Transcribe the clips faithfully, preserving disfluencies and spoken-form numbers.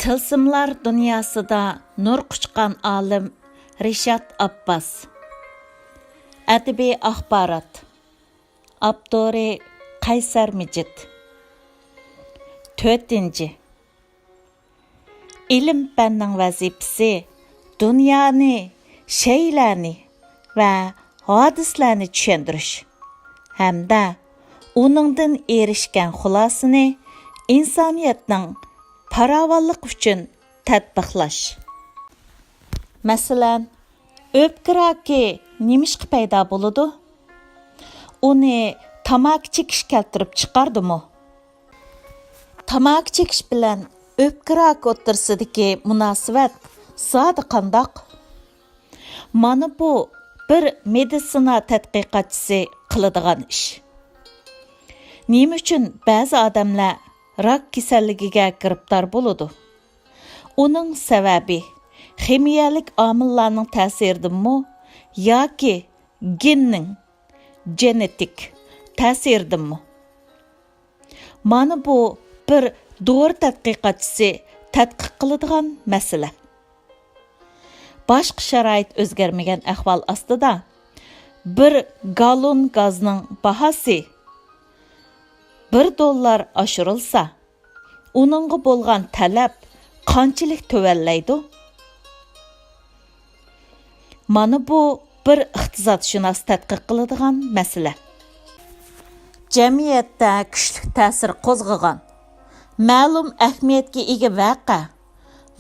تىلسىملار دۇنياسىدا نۇر قۇچقان ئالىم رىشات ئابباس. ئەدەبىي ئاخبارات. ئاپتورى قەيسەر مىجىت. تۆتىنچى. ئىلىم-پەننىڭ ۋەزىپىسى دۇنيانى، شەيئىلەرنى ۋە ھادىسىلەرنى چۈشەندۈرۈش ھەمدە ئۇنىڭدىن ئېرىشكەن خۇلاسىنى ئىنسانىيەتنىڭ پاراۋانلىقى ئۈچۈن تەتبىقلاش. مەسىلەن، ئۆپكە راكى نېمىشقا پەيدا بولىدۇ؟ ئۇنى تاماكا چېكىش كەلتۈرۈپ چىقاردىمۇ؟ تاماكا چېكىش بىلەن ئۆپكە راكى ئوتتۇرىسىدىكى مۇناسىۋەت زادى قانداق؟ مانا بۇ بىر مېدىتسىنا تەتقىقاتچىسى قىلىدىغان ئىش. نېمە ئۈچۈن بەزى ئادەملەر راك كېسەللىكىگە گىرىپتار بولىدۇ؟ ئۇنىڭ سەۋەبى خىمىيەلىك ئامىللارنىڭ تەسىرىدىنمۇ ياكى گېننىڭ، گېنېتىك، تەسىرىدىنمۇ؟ مانا بۇ بىر دورا تەتقىقاتچىسى تەتقىق قىلىدىغان مەسىلە. باشقا شارائىت ئۆزگەرمىگەن ئەھۋال ئاستىدا، بىر گالون گازنىڭ باھاسى بىر دوللار ئاشۇرۇلسا، ئۇنىڭغا بولغان تەلەپ قانچىلىك تۆۋەنلەيدۇ؟ مانا بۇ بىر ئىقتىسادشۇناس تەتقىق قىلىدىغان مەسىلە. جەمئىيەتتە كۈچلۈك تەسىر قوزغىغان، مەلۇم ئەھمىيەتكە ئىگە ۋەقە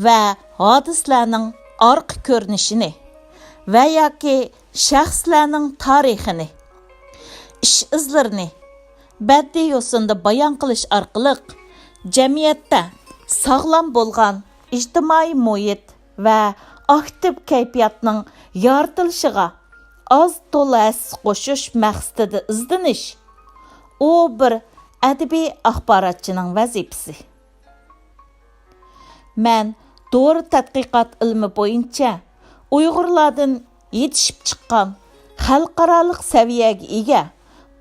ۋە ھادىسىلەرنىڭ ئارقا كۆرۈنۈشىنى ۋە ياكى شەخسلەرنىڭ تارىخىنى، ئىش-ئىزلىرىنى بەدىئىي يوسۇندا بايان قىلىش ئارقىلىق جەمئىيەتتە ساغلام بولغان ئىجتىمائىي مۇھىت ۋە ئاكتىپ كەيپىياتنىڭ يارىتىلىشىغا ئاز تولا ھەسسە قوشۇش مەقسىتىدە ئىزدىنىش، ئۇ بىر ئەدەبىي ئاخباراتچىنىڭ ۋەزىپىسى. مەن دورا تەتقىقات ئىلمى بويىچە ئۇيغۇرلاردىن يېتىشىپ چىققان خەلقئارالىق سەۋىيەگە ئىگە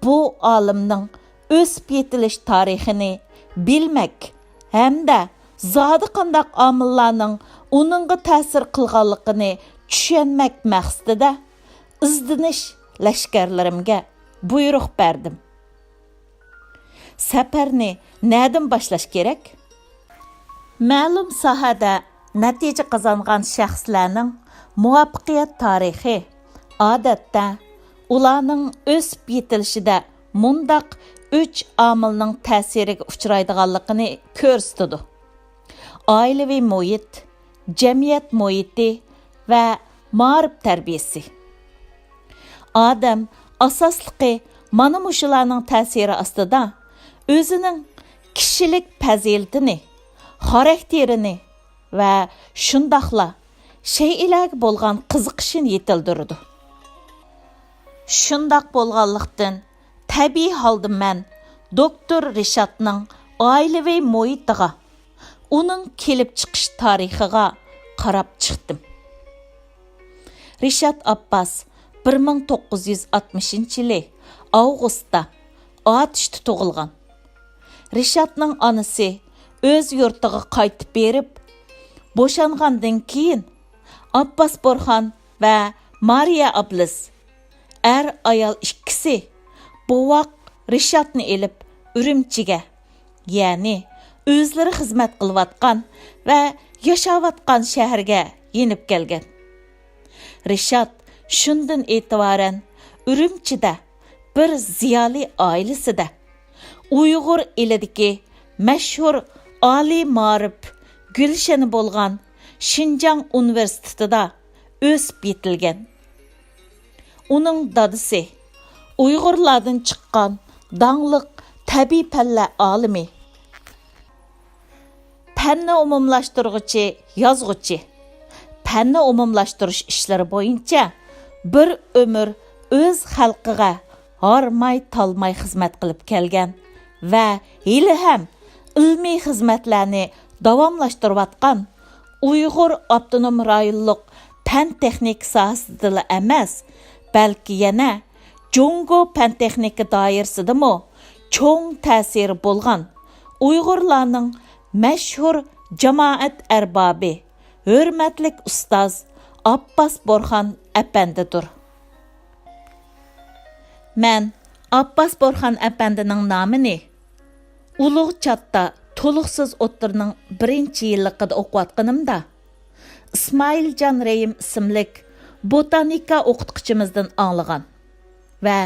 بۇ ئالىمنىڭ ئۆسۈپ يېتىلىش تارىخىنى بىلمەك ھەمدە زادى قانداق ئامىللارنىڭ ئۇنىڭغا تەسىر قىلغانلىقىنى چۈشەنمەك مەقسىتىدە ئىزدىنىش لەشكەرلىرىمگە بۇيرۇق بەردىم. سەپەرنى نەدىن باشلاش كېرەك؟ مەلۇم ساھەدە نەتىجە قازانغان شەخسلەرنىڭ مۇۋەپپەقىيەت تارىخى، ئادەتتە، ئۇلارنىڭ ئۆسۈپ يېتىلىشىدە مۇنداق ئۈچ ئامىلنىڭ تەسىرىگە ئۇچرايدىغانلىقىنى كۆرسىتىدۇ: ئائىلىۋى مۇھىت، جەمئىيەت مۇھىتى ۋە مائارىپ تەربىيەسى. ئادەم ئاساسلىقى مانا مۇشۇلارنىڭ تەسىرى ئاستىدا ئۆزىنىڭ كىشىلىك پەزىلىتىنى، خاراكتېرىنى ۋە شۇنداقلا شەيئىلەرگە بولغان قىزىقىشىنى يېتىلدۈرىدۇ. شۇنداق بولغانلىقتىن، تەبىئىي ھالدا مەن دوكتور رىشاتنىڭ ئائىلىۋى مۇھىتىغا، ئۇنىڭ كېلىپ چىقىش تارىخىغا قاراپ چىقتىم. رىشات ئابباس بىر مىڭ توققۇز يۈز ئاتمىشىنچى يىلى ئاۋغۇستتا ئاتۇشتا تۇغۇلغان. رىشاتنىڭ ئانىسى ئۆز يۇرتىغا قايتىپ بېرىپ بوشانغاندىن كېيىن، ئابباس بورھان ۋە مارىيە ئابلىز، ئەر-ئايال ئىككىسى بوۋاق رىشاتنى ئېلىپ ئۈرۈمچىگە، يەنى ئۆزلىرى خىزمەت قىلىۋاتقان ۋە ياشاۋاتقان شەھەرگە يېنىپ كەلگەن. رىشات شۇندىن ئېتىبارەن ئۈرۈمچىدە بىر زىيالىي ئائىلىسىدە، ئۇيغۇر ئېلىدىكى مەشھۇر ئالىي مائارىپ گۈلشەنى بولغان شىنجاڭ ئۇنىۋېرسىتېتىدا ئۆسۈپ يېتىلگەن. ئۇنىڭ دادىسى ئۇيغۇرلاردىن چىققان داڭلىق تەبىئىي پەنلەر ئالىمى، پەننى ئومۇملاشتۇرغۇچى، يازغۇچى، پەننى ئومۇملاشتۇرۇش ئىشلىرى بويىچە بىر ئۆمۈر ئۆز خەلقىگە ھارماي-تالماي خىزمەت قىلىپ كەلگەن ۋە ھېلىھەم ئىلمىي خىزمەتلەرنى داۋاملاشتۇرۇۋاتقان ئۇيغۇر ئاپتونوم رايونلۇق پەن-تېخنىكا ساھەسىدىلا ئەمەس، بەلكى يەنە جۇڭگو پەن-تېخنىكا دائىرىسىدىمۇ چوڭ تەسىرى بولغان ئۇيغۇرلارنىڭ مەشھۇر جامائەت ئەربابى، ھۆرمەتلىك ئۇستاز ئابباس بورھان ئەپەندىدۇر. مەن ئابباس بورھان ئەپەندىنىڭ نامىنى ئۇلۇغ چاتتا تولۇقسىز ئوتتۇرىنىڭ بىرىنچى يىللىقىدا ئوقۇۋاتقىنىمدا، ئىسمائىلجان رەھىم ئىسىملىك بوتانىكا ئوقۇتقۇچىمىزدىن ئاڭلىغان ۋە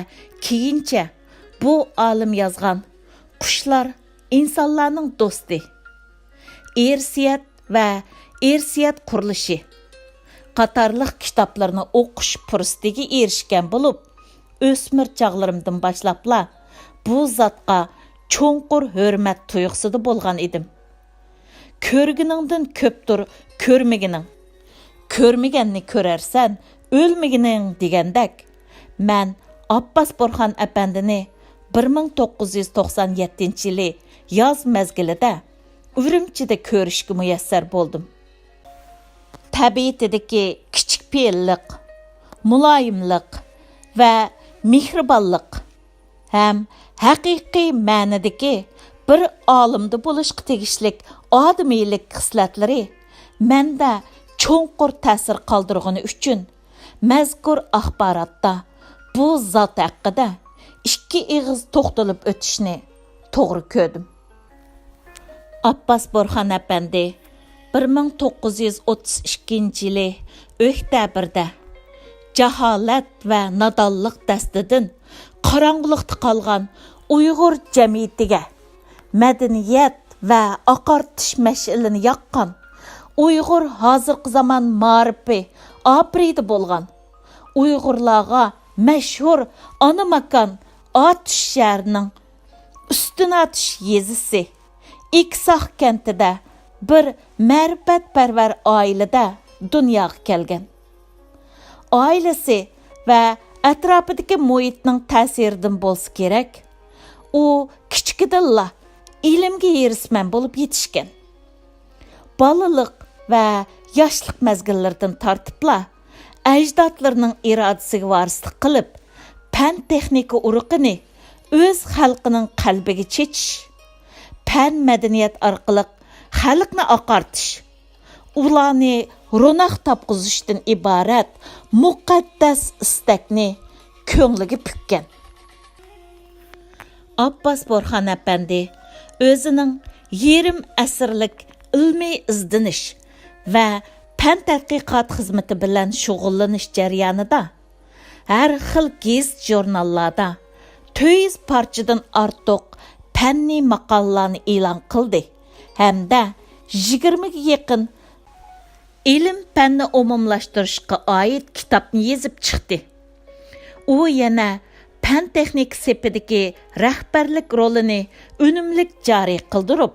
كېيىنچە بۇ ئالىم يازغان قۇشلار ئىنسانلارنىڭ دوستى، ئىرسىيەت ۋە ئىرسىيەت قۇرۇلۇشى قاتارلىق كىتابلىرىنى ئوقۇش پۇرسىتىگە ئېرىشكەن بولۇپ، ئۆسمۈر چاغلىرىمدىن باشلاپلا بۇ زاتقا چوڭقۇر ھۆرمەت تۇيغۇسىدا بولغان ئىدىم. «كۆرگىنىڭدىن كۆپتۇر كۆرمىگىنىڭ، كۆرمىگەننى كۆرەرسەن ئۆلمىگىنىڭ» دېگەندەك، مەن ئابباس بورھان ئەپەندىنى بىر مىڭ توققۇز يۈز توقسان يەتتىنچى يىلى ياز مەزگىلىدە ئۈرۈمچىدە كۆرۈشكە مۇيەسسەر بولدۇم. تەبىئىتىدىكى كىچىك پېئىللىق، مۇلايىملىق ۋە مېھرىبانلىق ھەم ھەقىقىي مەنىدىكى بىر ئالىمدا بولۇشقا تېگىشلىك ئادىمىيلىك خىسلەتلىرى مەندە چوڭقۇر تەسىر قالدۇرغىنى ئۈچۈن، مەزكۇر ئاخباراتتا بۇ زات ھەققىدە ئىككى ئېغىز توختىلىپ ئۆتۈشنى توغرا كۆردۈم. ئابباس بورھان ئەپەندى بىر مىڭ توققۇز يۈز ئوتتۇز ئىككىنچى يىلى ئۆكتەبىردە جاھالەت ۋە نادانلىق دەستىدىن قاراڭغۇلۇقتا قالغان ئۇيغۇر جەمئىيىتىگە مەدەنىيەت ۋە ئاقارتىش مەشئىلىنى ياققان، ئۇيغۇر ھازىرقى زامان مائارىپى ئاپىرىدە بولغان، ئۇيغۇرلارغا مەشھۇر ئانا ماكان ئاتۇش شەھىرىنىڭ ئۈستۈن ئاتۇش يېزىسى ئېكساق كەنتىدە بىر مەرىپەتپەرۋەر ئائىلىدە دۇنياغا كەلگەن. ئائىلىسى ۋە ئەتراپىدىكى مۇھىتنىڭ تەسىرىدىن بولسا كېرەك، ئۇ كىچىكىدىنلا ئىلىمگە ھېرىسمەن بولۇپ يېتىشكەن. بالىلىق ۋە ياشلىق مەزگىللىرىدىن تارتىپلا ئەجدادلىرىنىڭ ئىرادىسىگە ۋارىسلىق قىلىپ، پەن-تېخنىكا ئۇرۇقىنى ئۆز خەلقىنىڭ قەلبىگە چېچىش، پەن-مەدەنىيەت ئارقىلىق خەلقنى ئاقارتىش، ئۇلارنى روناق تاپقۇزۇشتىن ئىبارەت مۇقەددەس ئىستەكنى كۆڭلىگە پۈككەن. ئابباس بورھان ئەپەندى ئۆزىنىڭ يېرىم ئەسىرلىك ئىلمىي ئىزدىنىش ۋە پەن تەتقىقات خىزمىتى بىلەن شۇغۇللىنىش جەريانىدا ھەر خىل گېزىت-ژۇرناللاردا تۆت يۈز پارچىدىن ئارتۇق پەننىي ماقالىلارنى ئېلان قىلدى ھەمدە يىگىرمىگە يېقىن ئىلىم-پەننى ئومۇملاشتۇرۇشقا ئائىت كىتابنى يېزىپ چىقتى. ئۇ يەنە پەن-تېخنىكا سېپىدىكى رەھبەرلىك رولىنى ئۈنۈملۈك جارى قىلدۇرۇپ،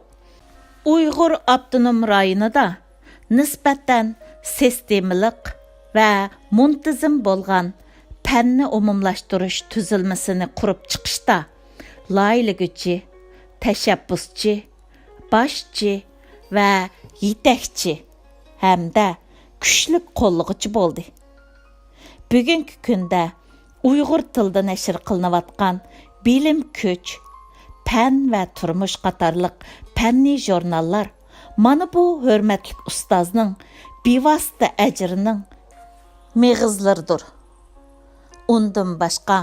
ئۇيغۇر ئاپتونوم رايونىدا نىسبەتەن سىستېمىلىق ۋە مۇنتىزىم بولغان پەننى ئومۇملاشتۇرۇش تۈزۈلمىسىنى قۇرۇپ چىقىشتا لايىھىلىگۈچى، تەشەببۇسچى، باشچى ۋە يېتەكچى ھەمدە كۈچلۈك قوللىغۇچى بولدى. بۈگۈنكى كۈندە ئۇيغۇر تىلىدا نەشر قىلىنىۋاتقان بىلىم كۈچ، پەن ۋە تۇرمۇش قاتارلىق پەننىي ژۇرناللار مانا بۇ ھۆرمەتلىك ئۇستازنىڭ بىۋاسىتە ئەجرىنىڭ مېغىزلىرىدۇر. ئۇندىن باشقا،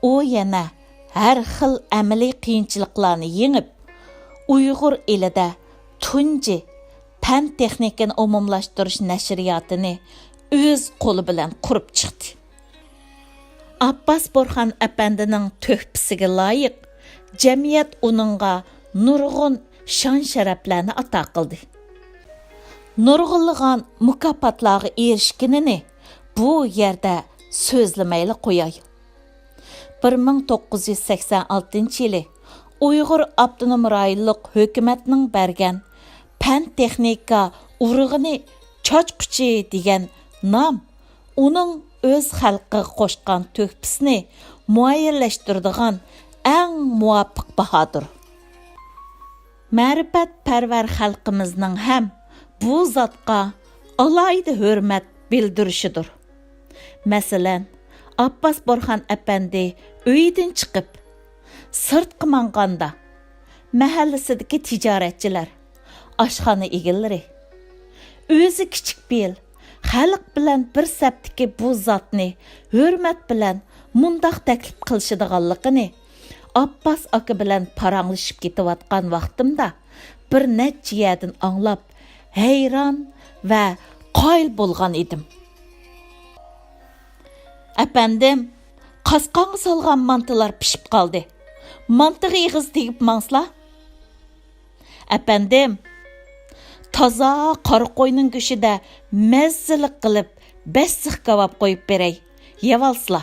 ئۇ يەنە ھەر خىل ئەمەلىي قىيىنچىلىقلارنى يېڭىپ، ئۇيغۇر ئېلىدە تۇنجى پەن-تېخنىكىنى ئومۇملاشتۇرۇش نەشرىياتىنى ئۆز قولى بىلەن قۇرۇپ چىقتى. ئابباس بورھان ئەپەندىنىڭ تۆھپىسىگە لايىق، جەمئىيەت ئۇنىڭغا نۇرغۇن شان-شەرەپلەرنى ئاتا قىلدى. نۇرغۇنلىغان مۇكاپاتلارغا ئېرىشكىنىنى بۇ يەردە سۆزلىمەيلا قوياي. بىر مىڭ توققۇز يۈز سەكسەن ئالتىنچى يىلى ئۇيغۇر ئاپتونوم رايونلۇق ھۆكۈمەتنىڭ بەرگەن پەن-تېخنىكا ئۇرۇقىنى چاچقۇچى دېگەن نام ئۇنىڭ ئۆز خەلقىگە قوشقان تۆھپىسىنى مۇئەييەنلەشتۈرىدىغان ئەڭ مۇۋاپىق باھادۇر. مەرىپەتپەرۋەر خەلقىمىزنىڭ ھەم بۇ زاتقا ئالاھىدە ھۆرمەت بىلدۈرۈشىدۇر. مەسىلەن، ئابباس بورھان ئەپەندى ئۆيىدىن چىقىپ، سىرتقا ماڭغاندا، مەھەللىسىدىكى تىجارەتچىلەر، ئاشخانا ئىگىلىرى. ئۆزى كىچىك پېئىل، خەلق بىلەن بىر سەپتىكى بۇ زاتنى ھۆرمەت بىلەن مۇنداق تەكلىپ قىلىشىدىغانلىقىنى ئابباس ئاكا بىلەن پاراڭلىشىپ كېتىۋاتقان ۋاقتىمدا بىر نەچچە يەردىن ئاڭلاپ، ھەيران ۋە قايىل بولغان ئىدىم. ئەپەندىم، قاسقانغا سالغان مانتىلار پىشىپ قالدى. مانتىغا ئېغىز تېگىپ ماڭسىلا. ئەپەندىم، تازا قارا قوينىڭ گۆشىدە مەززىلىك قىلىپ بەسسىخ كاۋاپ قويۇپ بېرەي، يەۋالسىلا.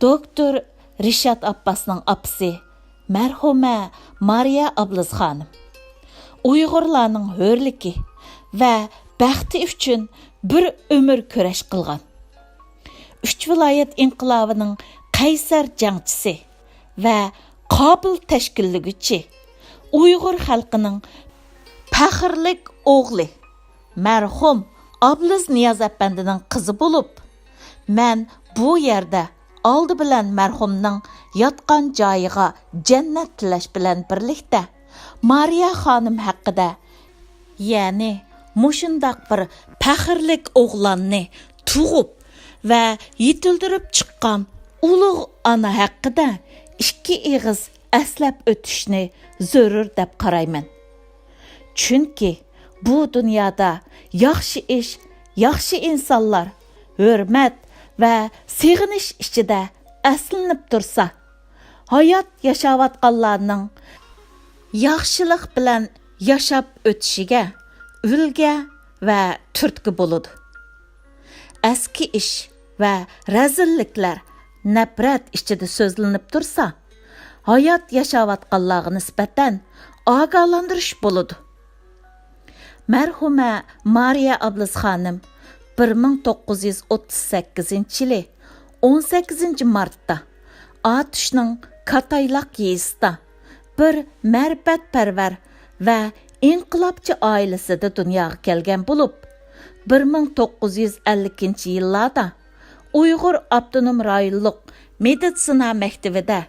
دوكتور رىشات ئابباسنىڭ ئاپىسى مەرھۇمە مارىيە ئابلىز خانىم ئۇيغۇرلارنىڭ ھۆرلۈكى ۋە بەختى ئۈچۈن بىر ئۆمۈر كۈرەش قىلغان. ئۈچ ۋىلايەت ئىنقىلابىنىڭ قەيسەر جەڭچىسى ۋە قابىل تەشكىللىگۈچى، ئۇيغۇر خەلقىنىڭ پەخىرلىك ئوغلى، مەرھۇم ئابلىز نىياز ئەپەندىنىڭ قىزى بولۇپ، مەن بۇ يەردە ئالدى بىلەن مەرھۇمنىڭ ياتقان جايىغا جەننەت تىلەش بىلەن بىرلىكتە، مارىيە خانىم ھەققىدە، يەنى مۇشۇنداق بىر پەخىرلىك ئوغلاننى تۇغۇپ ۋە يېتىلدۈرۈپ چىققان ئۇلۇغ ئانا ھەققىدە ئىككى ئېغىز ئەسلەپ ئۆتۈشنى زۆرۈر دەپ قارايمەن. چۈنكى بۇ دۇنيادا ياخشى ئىش، ياخشى ئىنسانلار ھۆرمەت ۋە سېغىنىش ئىچىدە ئەسلىنىپ تۇرسا، ھايات ياشاۋاتقانلارنىڭ ياخشىلىق بىلەن ياشاپ ئۆتۈشىگە ئۈلگە ۋە تۈرتكە بولىدۇ. ئەسكى ئىش ۋە رەزىللىكلەر نەپرەت ئىچىدە سۆزلىنىپ تۇرسا، ھايات ياشاۋاتقانلارغا نىسبەتەن ئاگاھلاندۇرۇش بولىدۇ. مەرھۇمە مارىيە ئابلىز خانىم بىر مىڭ توققۇز يۈز ئوتتۇز سەككىزىنچى يىلى ئون سەككىزىنچى مارتتا ئاتۇشنىڭ كاتايلاق يېزىسىدا بىر مەرىپەتپەرۋەر ۋە ئىنقىلابچى ئائىلىسىدە دۇنياغا كەلگەن بولۇپ، بىر مىڭ توققۇز يۈز ئەللىكىنچى يىللاردا ئۇيغۇر ئاپتونوم رايونلۇق مېدىتسىنا مەكتىۋىدە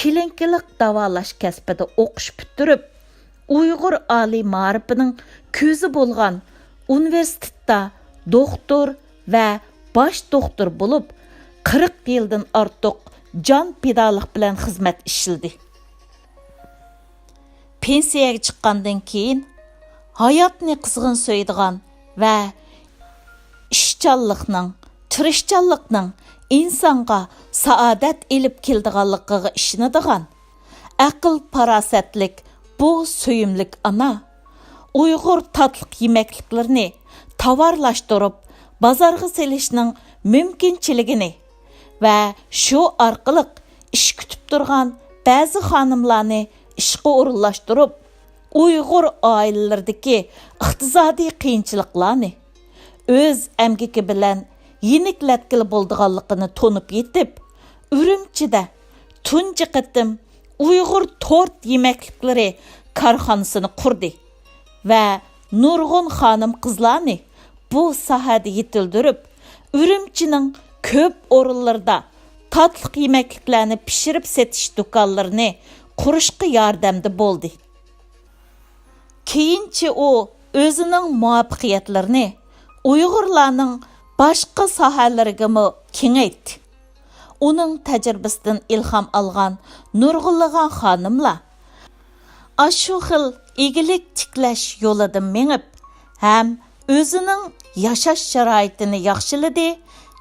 كلىنىكىلىق داۋالاش كەسپىدە ئوقۇش پۈتتۈرۈپ، ئۇيغۇر ئالىي مائارىپىنىڭ كۆزى بولغان ئۇنىۋېرسىتېتتا دوختۇر ۋە باش دوختۇر بولۇپ، قىرىق يىلدىن ئارتۇق جان پىدالىق بىلەن خىزمەت ئىشلىدى. پېنسىيەگە چىققاندىن كېيىن، ھاياتنى قىزغىن سۆيىدىغان ۋە ئىشچانلىقنىڭ، تىرىشچانلىقنىڭ ئىنسانغا سائادەت ئېلىپ كېلىدىغانلىقىغا ئىشىنىدىغان، ئەقىل-پاراسەتلىك بۇ سۆيۈملۈك ئانا ئۇيغۇر تاتلىق يېمەكلىكلىرىنى تاۋارلاشتۇرۇپ، بازارغا سېلىشنىڭ مۇمكىنچىلىكىنى ۋە شۇ ئارقىلىق ئىش كۈتۈپ تۇرغان بەزى خانىملارنى ئىشقا ئورۇنلاشتۇرۇپ، ئۇيغۇر ئائىلىلىرىدىكى ئىقتىسادىي قىيىنچىلىقلارنى، ئۆز ئەمگىكى بىلەن يېنىكلەتكىلى بولىدىغانلىقىنى تونۇپ يېتىپ، ئۈرۈمچىدە تۇنجى قېتىم ئۇيغۇر تورت يېمەكلىكلىرى كارخانىسىنى قۇردى ۋە نۇرغۇن خانىم-قىزلارنى بۇ ساھەدە يېتىلدۈرۈپ، ئۈرۈمچىنىڭ كۆپ ئورۇنلىرىدا تاتلىق يېمەكلىكلەرنى پىشۇرۇپ سېتىش دۇكانلىرىنى قۇرۇشقا ياردەمدە بولدى. كېيىنچە ئۇ ئۆزىنىڭ مۇۋەپپەقىيەتلىرىنى ئۇيغۇرلارنىڭ باشقا ساھەلىرىگىمۇ كېڭەيتتى. ئۇنىڭ تەجرىبىسىدىن ئىلھام ئالغان نۇرغۇنلىغان خانىملار ئاشۇ خىل ئىگىلىك تىكلەش يولىدا مېڭىپ، ھەم ئۆزىنىڭ ياشاش شارائىتىنى ياخشىلىدى،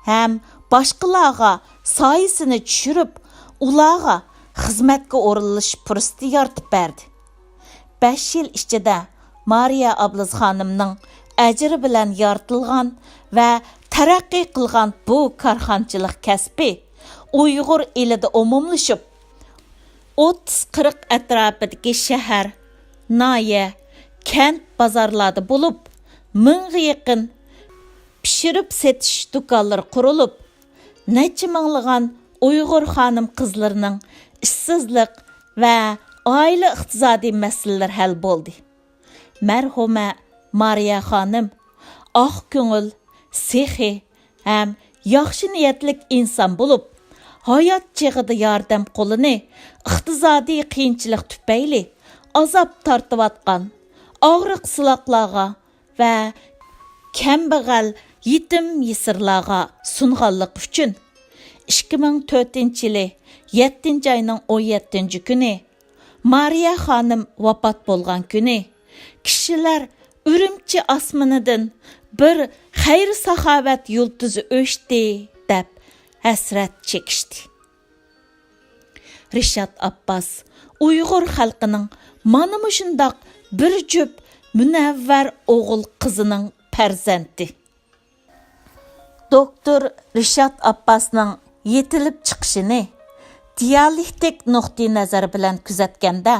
ھەم باشقىلارغا سايىسىنى چۈشۈرۈپ، ئۇلارغا خىزمەتكە ئورۇنلىشىش پۇرسىتى يارىتىپ بەردى. بەش يىل ئىچىدە مارىيە ئابلىز خانىمنىڭ ئەجرى بىلەن يارىتىلغان ۋە تەرەققىي قىلغان بۇ كارخانىچىلىق كەسپى ئۇيغۇر ئېلىدە ئومۇملىشىپ، ئوتتۇز قىرىق ئەتراپىدىكى شەھەر، ناھىيە، كەنت، بازارلاردا بولۇپ، مىڭغا يېقىن پىشۇرۇپ سېتىش دۇكانلىرى قۇرۇلۇپ، نەچچە مىڭلىغان ئۇيغۇر خانىم-قىزلىرىنىڭ ئىشسىزلىق ۋە ئائىلە ئىقتىسادىي مەسىلىلىرى ھەل بولدى. مەرھۇمە مارىيە خانىم ئاق كۆڭۈل، سېخىي ھەم ياخشى نىيەتلىك ئىنسان بولۇپ، ھايات چېغىدا ياردەم قولىنى ئىقتىسادىي قىيىنچىلىق تۈپەيلى ئازاب تارتىۋاتقان ئاغرىق-سىلاقلارغا ۋە كەمبەغەل يېتىم-يېسىرلارغا سۇنغانلىقى ئۈچۈن، ئىككى مىڭ تۆتىنچى يىلى يەتتىنچى ئاينىڭ ئون يەتتىنچى كۈنى مارىيە خانىم ۋاپات بولغان كۈنى، كىشىلەر ئۈرۈمچى ئاسمىنىدىن بىر خەير-ساخاۋەت يۇلتۇزى ئۆچتى دەپ ھەسرەت چېكىشتى. رىشات ئابباس ئۇيغۇر خەلقىنىڭ مانا مۇشۇنداق بىر جۈپ مۇنەۋۋەر ئوغۇل-قىزىنىڭ پەرزەنتى. دوكتور رىشات ئابباسنىڭ يېتىلىپ چىقىشىنى دىيالېكتىك نۇقتىئىنەزەر بىلەن كۆزەتكەندە،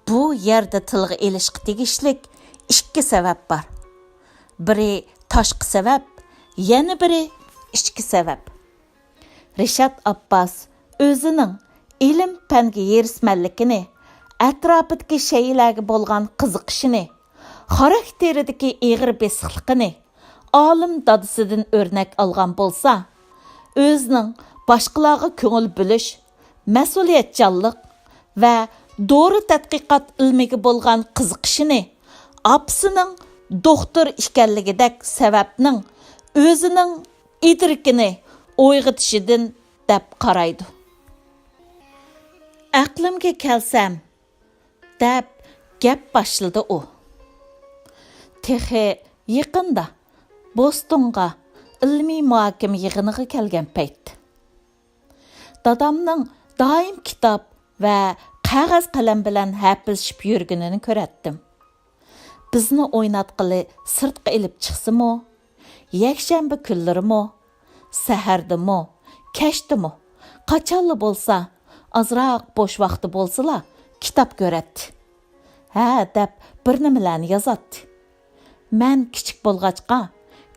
بۇ يەردە تىلغا ئېلىشقا تېگىشلىك ئىككى سەۋەب بار. بىرى تاشقى سەۋەب، يەنە بىرى ئىچكى سەۋەب. رىشات ئابباس ئۆزىنىڭ ئىلىم-پەنگە ھېرىسمەنلىكىنى، ئەتراپىدىكى شەيئىلەرگە بولغان قىزىقىشىنى، خاراكتېرىدىكى ئېغىر بېسىقلىقىنى ئالىم دادىسىدىن ئۆرنەك ئالغان بولسا، ئۆزىنىڭ باشقىلارغا كۆڭۈل بۆلۈش، مەسئۇلىيەتچانلىق ۋە دورا تەتقىقات ئىلمىگە بولغان قىزىقىشىنى ئاپىسىنىڭ دوختۇر ئىكەنلىكىدەك سەۋەبنىڭ ئۆزىنىڭ ئىدرىكىنى ئويغىتىشىدىن دەپ قارايدۇ. «ئەقلىمگە كەلسەم» دەپ گەپ باشلىدى ئۇ. تېخى يېقىندا بوستونغا ئىلمىي مۇھاكىمە يىغىنىغا كەلگەن پەيت. دادامنىڭ دائىم كىتاب ۋە قەغەز قەلەم بىلەن ھەپىلىشىپ يۈرگىنىنى كۆرەتتىم. بىزنى ئويناتقىلى سىرتقا ئېلىپ چىقسىمۇ، يەكشەنبە كۈنلىرىمۇ، سەھەردىمۇ، كەچتىمۇ، قاچانلا بولسا، ئازراق بوش ۋاقتى بولسىلا، كىتاب كۆرەتتى. ھە دەپ بىر نېمىلەرنى يازاتتى. مەن كىچىك بولغاچقا،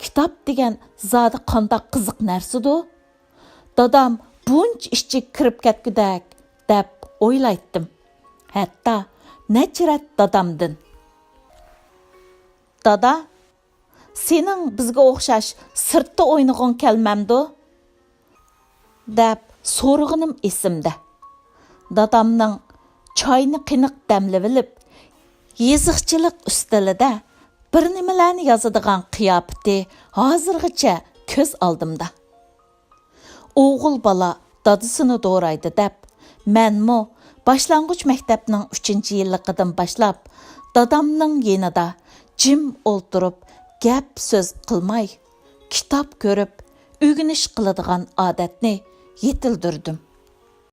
كىتاب دېگەن زادى قانداق قىزىق نەرسىدۇ؟ دادام بۇنچە ئىچىگە كىرىپ كەتكۈدەك دەپ ئويلايتتىم. ھەتتا نەچچە رەت دادامدىن، «دادا، سېنىڭ بىزگە ئوخشاش سىرتتا ئوينىغۇڭ كەلمەمدۇ؟» دەپ سورىغىنىم ئېسىمدە. دادامنىڭ چاينى قېنىق دەملىۋېلىپ، يېزىقچىلىق ئۈستىلىدە بىر نېمىلەرنى يازىدىغان قىياپىتى ھازىرغىچە كۆز ئالدىمدا. ئوغۇل بالا دادىسىنى دورايدۇ دەپ، مەنمۇ باشلانغۇچ مەكتەپنىڭ ئۈچىنچى يىللىقىدىن باشلاپ دادامنىڭ يېنىدا جىم ئولتۇرۇپ، گەپ-سۆز قىلماي، كىتاب كۆرۈپ، ئۆگىنىش قىلىدىغان ئادەتنى يېتىلدۈردۈم.